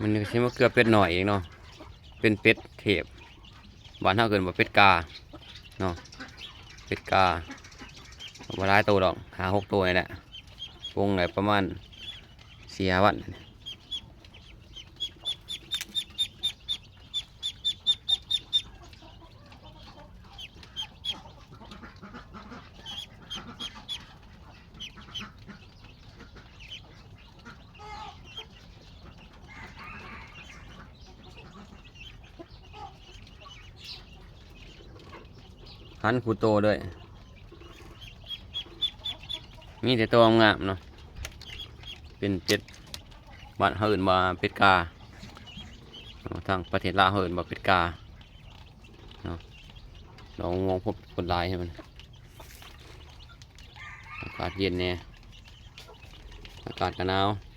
ມື້ນີ້ກໍຊິມາເກືອເປັດນ້ອຍອີກເນາະ ເປັນເປັດເທບ ບ້ານເຮົາເອີ້ນວ່າເປັດກາເນາະ ເປັດກາ ບໍ່ຫຼາຍໂຕດອກ ຫ້າຫົກໂຕນີ້ແຫຼະ ປົງໄດ້ປະມານສີ່ຫ້າວັນ. ຫັນຄູ່ໂຕເລີຍ ມີແຕ່ໂຕງາມໆເນາະ ເປັນເປັດ ບ້ານເຮົາເອີ້ນວ່າເປັດກາເນາະ ທາງປະເທດລາວເຮົາເອີ້ນວ່າເປັດກາເນາະ ລອງມອງພົບຄົນຫຼາຍໃຫ້ມັນ ອາກາດເຢັນແດ່ ອາກາດກໍໜາວ.